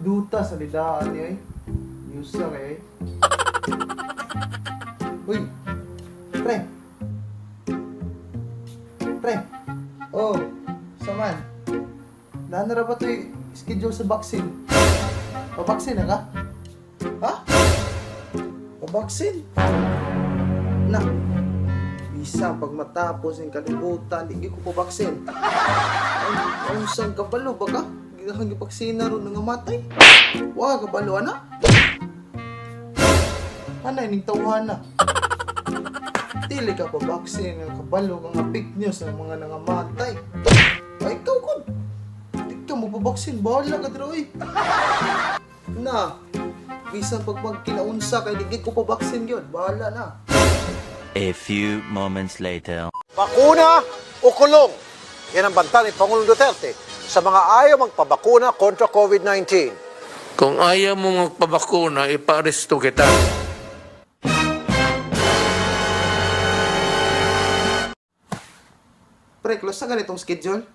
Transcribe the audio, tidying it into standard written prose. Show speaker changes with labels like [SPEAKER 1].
[SPEAKER 1] Duta sa lidaan ni ay. User eh. Uy! Pre! Pre! Oh, saman. Naan na ba ito schedule sa vaccine? Pa-vaccine na ka? Ha? Pa-vaccine? Na. Bisa pag matapos yung kalibutan, hindi ko pa-vaccine. Ay, unsang kabalo ba ka? Ginahang gipaksina ron nga matay. Wa kabalo ana. Ana ining tawhan na. Dili ka pa vaccine nga kabalo ka nga fake news ang mga nangamatay. Ay ikaw kun. Di ka mo pa vaccine, bahala ka dira oy. Na. Bisan pag magkinaunsa kay di ko pa vaccine gyud, bahala na.
[SPEAKER 2] A few moments later.
[SPEAKER 3] Bakuna o kulong? Yan ang banta ni Pangulong Duterte sa mga ayaw magpabakuna kontra COVID-19.
[SPEAKER 4] Kung ayaw mo magpabakuna, ipaaresto kita.
[SPEAKER 1] Pre, close na ganitong schedule.